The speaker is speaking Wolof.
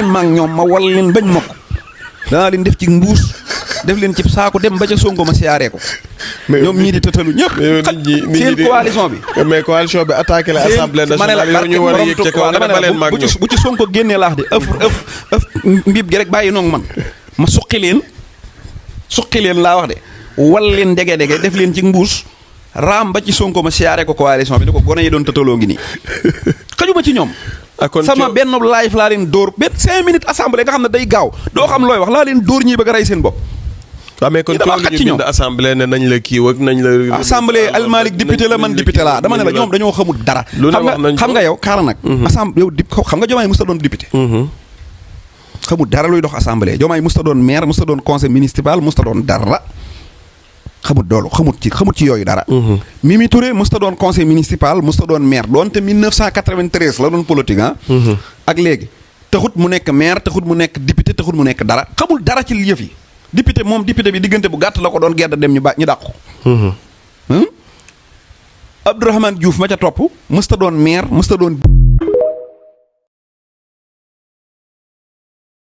maa ngi ñoom ma wal leen bañ mokk danaa leen def ci mbuus def leen ci saako dem ba ca Sonko ma siyaaree ko. ñoom ñii di tëtalu ñëpp. seen coalition bi. mais coalition bi attaqué la assemblée nationale yow ñu war a yëg ca kaw nga ba leen mag bu ci Sonko génnee laax de ëf mbiib gi rek bàyyi noonu man ma suqi leen laa wax de wal leen dege def leen ci mbuus raam ba ci Sonko ma siyaaree ko coalition bi ni ko gone yi doon tëtaloo ngi nii xajuma ci ñoom. sama benn live laa leen dóor benn 5 minutes assemblée nga xam ne day gaaw doo xam looy wax laa leen dóor ñii bëgg a rey seen bopp. waaw mais kon coono ñu bind assemblée ne nañ la kii ak nañ la. assemblée Almalik député la man député laa dama ne la ñoom dañoo xamul dara. xam nga yow kaara nag. assemblée yow xam nga Diomaye musta doon député. xamul dara luy dox assemblée Diomaye musta doon maire musta doon conseil municipal musta doon dara. xamut doolu xamut ci yooyu dara. Mimi Touré musta doon conseil municipal musta doon maire doonte 1993 la doon politique ak léegi taxut mu nekk maire taxut mu nekk député taxut mu nekk dara xamul dara ci yëf yi. député bi diggante bu gàtt la ko doon gedd dem ñu dàq ko. Abdourahmane Diouf ma ca topp musta doon maire musta doon